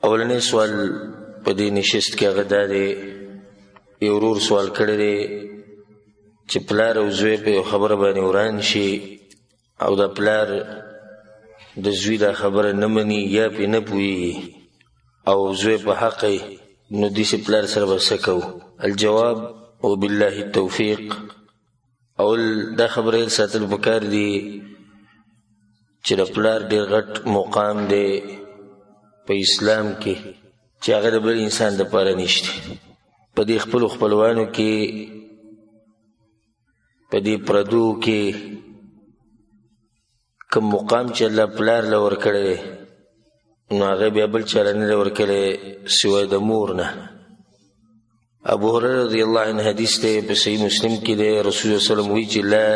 اولنی سوال په دې نشست کې هغه دا دی، یو ورور سوال کړی دی چې پلار او زوی په یو خبره باندې وران شي او د پلار د زوی دا خبره نه مني یا پې نه پوهېږي او زوی په حق یې، نو داسې پلار سره به څه کوو؟ الجواب وبالله التوفیق. اول دا خبره یې ساتل پکار دي چې د پلار ډېر غټ مقام دی په اسلام کې چې هغه د بل انسان دپاره نشته. په دې خپلو خپلوانو کې، په دې پردو کې کوم مقام چې الله پلار له ورکړی دی، نو هغه بیا بل چا له نه دی ورکړی سوای د مور نه. ابو هريره رضی الله عنه حدیث دی، په صحیح مسلم کې دی، رسول الله صلی الله علیه وسلم وایي چې لا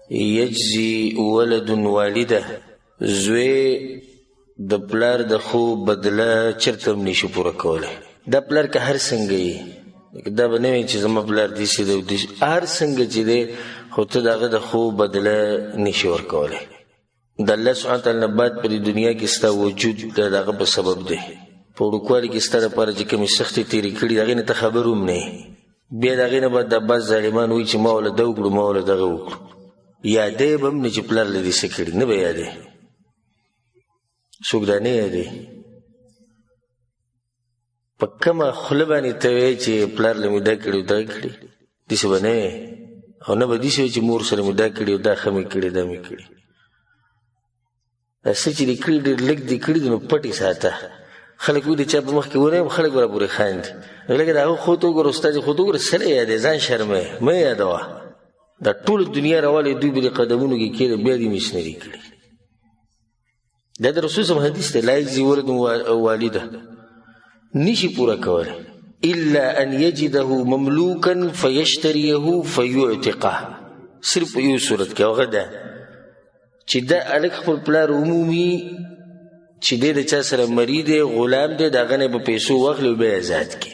یجزي ولد والده، زوی د پلار د ښو بدله چېرته هم نشي پوره کولی. دا پلار که هر څنګه وي، دا به نه وي چې زما پلار داسې دی او داسې، هر څنګه چې دی خو ته د هغه د ښو بدله نشي ورکولی. د الله سبحانه وتعالی نه بعد په دې دنیا کې ستا وجود د هغه په سبب دی. په وړوکوالي کې ستا دپاره چې کومې سختې تېرې کړي، د هغې نه ته خبر هم نه یې. بیا د هغې نه بعد دا بعض ظالمان وایي چې ما وله دا وکړو، ما وله دغه وکړو، یادی به هم نه چې پلار له دې څه کړي، نه به یادی، څوک دا نه یادوي. په کومه خوله باندې ته وایې چې پلار له مې دا کړي او دا کړي، داسې به نه وایې، او نه به داسې وایې چې مور سره مې دا کړي او دا ښه مې کړي، دا مې کړي. دا څه چې دې کړي ډېر لږ دې کړي دي، نو پټ یې ساته. خلک وایي د چا په مخ کې ونه یم، خلک به راپورې خاندي. لکه د هغه خو ته وګوره، استاد خو ته وګوره، څه نه یادوې، ځان شرموې، مه یې یادوه. دا ټوله دنیا راولې، دوی به دې قدمونو کې کښېږدي، بیا دې مې څه نه دي کړي. دا د رسول صلی حدیث دی، لا یجزي ولد والده، نشي پوره کولی الا ان یجده مملوکا فیشتریه فیعتقه، صرف په یو صورت کې، هغه ده چې دا هلک خپل پلار عمومي چې دی د چا سره مری دی، غلام دی، د هغه نه په پیسو واخلي او بیا آزاد کړي.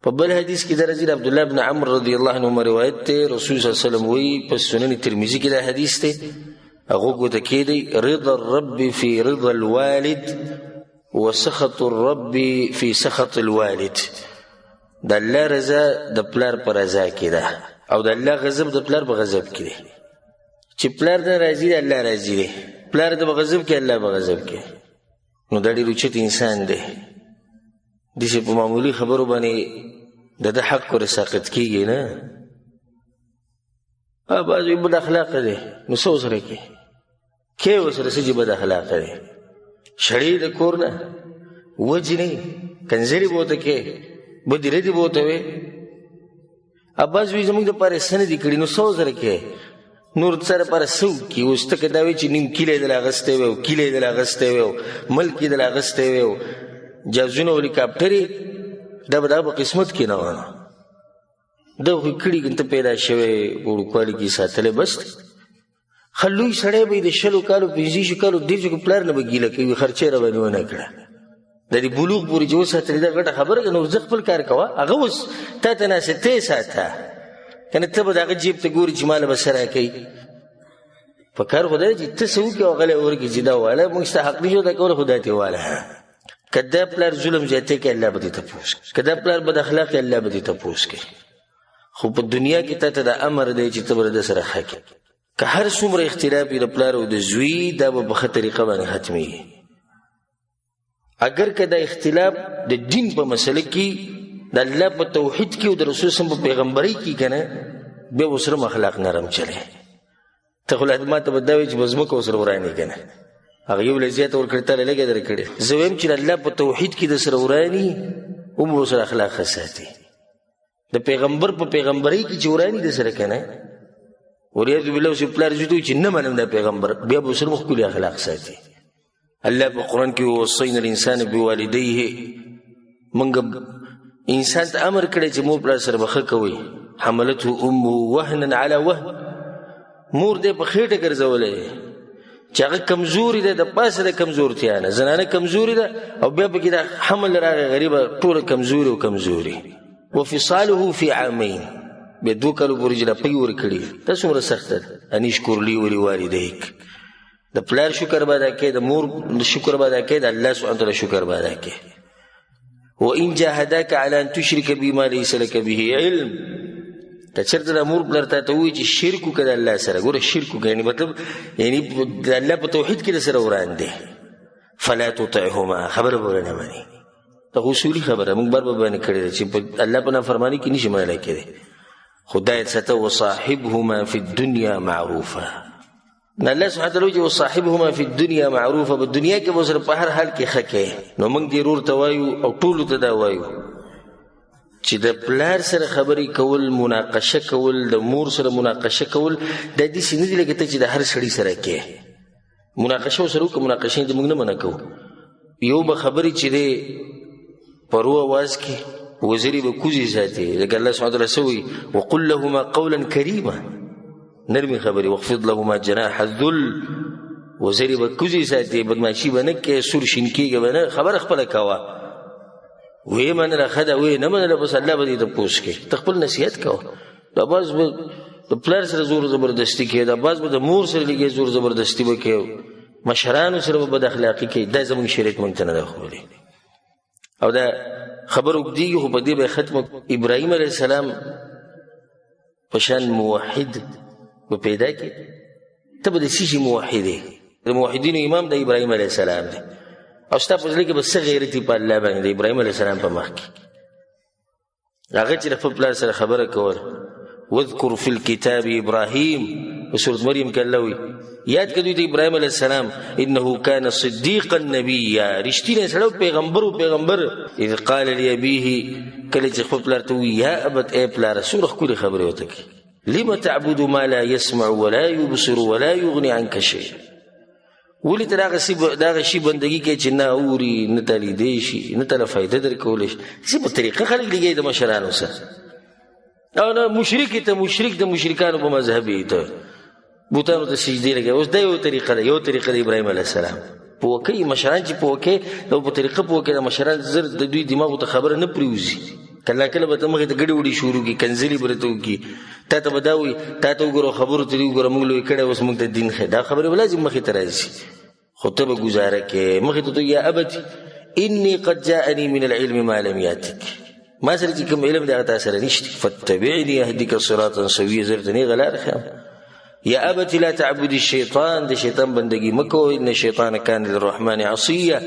په بل حدیث کې د رضی عبد الله بن عمرو رضی الله عنهما روایت دی، رسول صلی الله علیه وسلم وایي، په سنن ترمذي کې دا حدیث دی، هغه ګوته کېدی، رضا الرب فی رضا الوالد وسخط الرب فی سخط الوالد. د الله رضا د پلار په رضا کې ده او د الله غضب د پلار په غضب کې دی. چې پلار نه راضي دی، الله راضي دی، پلار د په غضب کې، الله په غضب کې. نو دا ډېر اوچت انسان دی، داسې په معمولي خبرو باندې د ده حق ور ساقط کېږي نه. بعضې بد اخلاقه دی، نو څه ورسره کوې؟ کې ورسره څه چې بد اخلاقه دی، شړې د کور نه وجنې، کنځلې به ورته کوې، بدې ردې به ورته وې. بعضې وایي زموږ دپاره یې څه نه دي کړي، نو څه ورسره کوې؟ نور څه لپاره څه وکړي؟ اوس ته که دا وایي چې نیم کلی یې دله اخیستی وی او کلی یې دله اخیستی وی او ملک یې دله اخیستی وی او جهازونه او هلیکاپټرې، دا به د هغه په قسمت کې نه وه. دا خو یې کړي، که ته پیدا شوی وړوکوالي کې یې ساتلی بس دی. ښه لوی سړی به یې د 20 کالو، 25 کالو، 30 کالو پلار نه به ګیله کوي، خرچه یې راباندې ونه کړه. د دې بلوغ پورې چې وساتلې دا غټه خبره ده، نو زه خپل کار کوه، هغه اوس تا ته ناست ته یې ساته، که نه ته به د هغه جیب ته ګوري چې ماله به څه راکوي. په کار خو دا دی چې ته څه وکړې او هغه له یې ورکړي چې دا واله، موږ ستا حق نشو ادا کولی، خو دا ترې واله. که دا پلار ظلم زیاتی کوي، الله به دې تپوس کوي، که دا پلار بد اخلاق وي، الله به دې تپوس کوي. خو په دنیا کې تا ته دا امر دی چې ته به د ده سره ښه کړې. که هر څومره اختلاف وي د پلار او د زوی، دا به په ښه طریقه باندې ختمېږي. اگر که دا اختلاف د دین په مسله کې، د الله په توحید کې او د رسول صلی په پیغمبرۍ کې که نه، بیا ورسره هم اخلاق نرم چلی. ته خو لا ما ته به دا وایي چې به ځمکه ورسره ورانې که نه، هغه یو له زیاته ورکړې، تا له لږه درکړې. زه وایم چې د الله په توحید کې د سره وراني هم ورسره اخلاق ښه ساتي. د پیغمبر په پیغمبرۍ کې چې وراني د سره که نه، وریاض بالله، اوس پلار زوی ته وایي چې نه منم دا پیغمبر، بیا به ورسره هم ښکلي اخلاق ساتي. الله په قرآن کې ووصینا الانسان بوالدیه، موږ انسان ته امر کړی چې مور پلار سره به ښه کوئ. حملته امه وهنا علی وهن، مور دې په خېټه ګرځولی چې هغه کمزوري ده، د پاسه د کمزورتیا نه زنانه کمزوري ده، او بیا پکې دا حمل راغی غریبه ټوله کمزوري او کمزوري. وفصاله فی عامین، بیا 2 کالو پورې چې دا پی ورکړي، دا څومره سخته ده. ان اشکر لي ولوالدیک، د پلار شکر به ادا کوې، د مور شکر به ادا کوې، د الله سبحانه وتعالی شکر به ادا کوې. وان جاهداک علی ان تشرک بما لیس لک به علم، که چېرته د مور پلار تا ته ووایي چې شرک وکړه د الله سره، ګوره شرک وکړه، یعنې مطلب یعنې د الله په توحید کې د سره وران دی، فلا تطعهما، خبره به ورنه منې. دا خو اصولي خبره موږ بار بار باندې کړې ده چې په الله په نافرماني کې نشي منلی کېدی. خدای ساته وصاحبهما فی الدنیا معروفا، نو الله سبحانه وتعالی چې وصاحبهما فی الدنیا معروفا، په دنیا کې به سره په هر حال کې ښه کوې. نو موږ دې ورور ته وایو او ټولو ته دا وایو چې د پلار سره خبرې کول، مناقشه کول، د مور سره مناقشه کول، دا داسې نه دي لکه ته چې د هر سړي سره کې مناقشه ورسره وکړه. مناقشې دې موږ نه منع کوو، یو به خبرې چې دی په رو اواز کې وزرې به کوزې ساتي، لکه الله سبحانه وتعالی څه وایي، وقل لهما قولا کریما، نرمې خبرې، واخفض لهما جناح الذل، وزرې به کوزې ساتي، بدمعشي به نه کوې، سور شین کېږي به نه، خبره خپله کوه. ویې منله ښه ده، ویې نه منله بس الله به دې تپوس کوي، ته خپل نصیحت کوه. دا بعض به د پلار سره زور زبردستي کوي، دا بعض به د مور سره لګي زور زبردستي به کوي، مشرانو سره به بد اخلاقي کوي. دا زموږ شریعت موږ ته نه ده ښوولې. او دا خبر اوږدېږي خو په دې به یې ختمه. ابراهیم علیه السلام په شان موحد به پیدا کړي، ته به د څه شي موحد یې؟ د موحدینو امام د ابراهیم علیه السلام دی، او ستا په زړه کې به څه غیرت وي په الله باندې د ابراهیم علیه السلام په مخ کې؟ هغه چې د خپل پلار سره خبره کوله، واذکر فی الكتاب ابراهیم، په سورة مریم کې الله وایي یاد کړه دوی ته ابراهیم علیه السلام، انه کان صدیقا نبیا، رښتینی سړی و، پیغمبر و، پیغمبر. اذ قال لابیه، کله چې خپل پلار ته ووایي یا ابت، ای پلاره، څومره ښکلې خبرې ورته کوي، لم تعبد ما لا يسمع ولا يبصر ولا يغني عنك شيئا، ولې ته دغه شي بندګي کوې چې نه اوري، نه ته لیدی شي، نه ته له فایده درکولی شي؟ څه په طریقه خلک لګوي د مشرانو سره، او نه مشرک ته، مشرک د مشرکانو په مذهب یې ته بوتانو ته سجدې لګوي. اوس دا یو طریقه ده، یو طریقه د ابراهیم علیه السلام پوه کوي مشران چې پوه کوي، دا په طریقه پوه کوي، د مشران زر د دوی دماغو ته خبره نه پرېوځي. کله کله به ته مخې ته ګډې وډې شروع کړي، کنځلې به درته وکړي، تا ته به دا وایي، تا ته وګوره خبرو ته دې وګوره، موږ لوی کړی اوس موږ ته دین ښیي، دا خبرې به لازم مخې ته راځي، خو ته به ګزاره کوې. مخې ته ته یا ابتي انی قد جاءني من العلم ما لم یاتک، ما سره چې کوم علم دی هغه تا سره نشته، فاتبعني اهدک صراطا سویا، زه درته نېغه لار ښیم. یا ابت لا تعبد الشیطان، د شیطان بندګي مه کوئ، ان الشیطان کان للرحمن عصیا،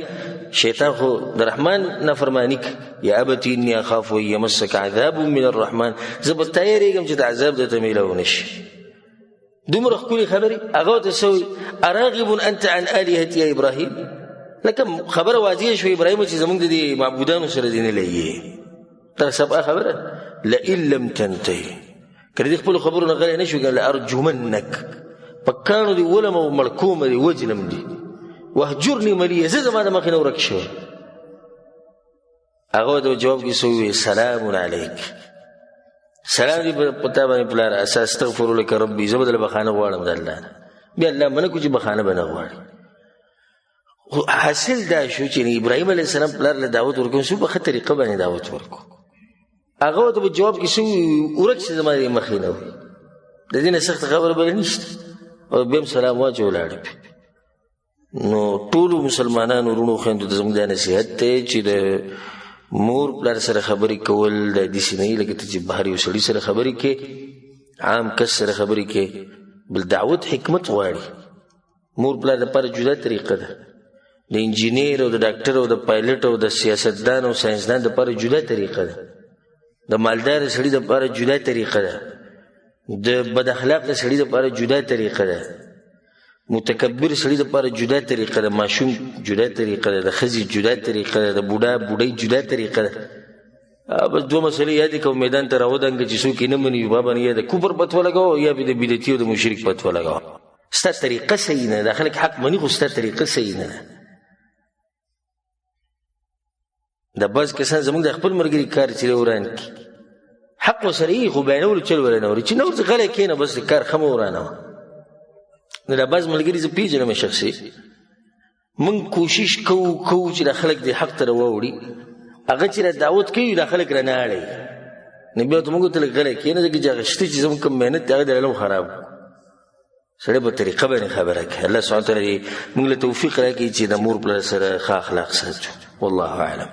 شیطان خو د رحمان نافرماني کوي. یا ابت انی اخاف ان یمسک عذاب من الرحمن، زه به تا یېرېږم چې د عذاب درته میلاو نه شي. دومره ښکلې خبرې هغه ورته څه وایي، اراغب انت عن الهتي یا ابراهیم، لکه خبره واضحه شوه ابراهیم چې زموږ د دې معبودانو سره دې نه لګي. تر سبا خبره لئن لم تنتهي، که د خپلو خبرو نه غلی نه شو، که لارجمنک، په کاڼو دې ولم او مړ کومه دې وجنم دې، وهجرني ملیه، زه زما د مخې نه ورک شوی. هغه ورته جواب کې څه وویل، سلام علیک، سلام دې په تا باندې پلاره، استغفر لک ربي، زه به درله بخښنه غواړم د الله نه. بیا الله منه کړو چې بخښنه به نه غواړي. خو حاصل دا شو چې ابراهیم علیه السلام پلار له دعوت ورکړو، څو په ښه طریقه باندې دعوت ورکړو. هغه ورته په جواب کې څه وویل، ورک شه زما دې مخې نه وي، د دې نه سخته خبره بله نشته. او بیا هم سلام واچوه ولاړ. نو ټولو مسلمانانو وروڼو خویندو ته زموږ دا نصیحت دی چې د مور پلار سره خبرې کول دا داسې نه وي لکه ته چې بهر یو سړي سره خبرې کوې، عام کس سره خبرې کوې. بل دعوت حکمت غواړي. مور پلار لپاره جدا طریقه ده، د انجینیر او د ډاکټر او د پایلټ او د سیاستدان او ساینسدان لپاره جدا طریقه ده، د مالدار سړي لپاره جدا طریقه ده، د بد اخلاقه سړي لپاره جدا طریقه ده، متکبر سړي لپاره جدا طریقه ده، ماشوم جدا طریقه ده، د ښځې جدا طریقه ده، د بوډا بوډۍ جدا طریقه ده. بس دوه مسئلې یادې کوم، میدان ته راودانګه چې څوک یې نه مني بابا نه یا د کفر فتوا لګوه یا به د بدعتي او د مشرک فتوا لګوه. ستا طریقه صحیح نه ده، خلک حق مني خو ستا طریقه صحیح نه ده. د بعض کسان زموږ د خپل ملګري کار چې وران کړي، حق ورسره یي خو بیانولو چل ورنه نه اوري، چې نه ورته غلی کښېنه بس کار ښه مه ورانوه. نو دا بعض ملګري زه پېژنم شخصي، موږ کوشش کوو چې دا خلک دې حق ته راواوړي، هغه چې را دعوت کوي دا خلک را نه اړوي. نو بیا ورته موږ ورته لږ غلی کښېنه، ځکه چې هغه شته چې زموږ کوم محنت دی هغه د علم خراب. سړی په طریقه باندې خبره کوي. الله سبحانه وتعالی موږ له توفیق راکړي چې د مور پلار سره ښه اخلاق ساتو. والله اعلم.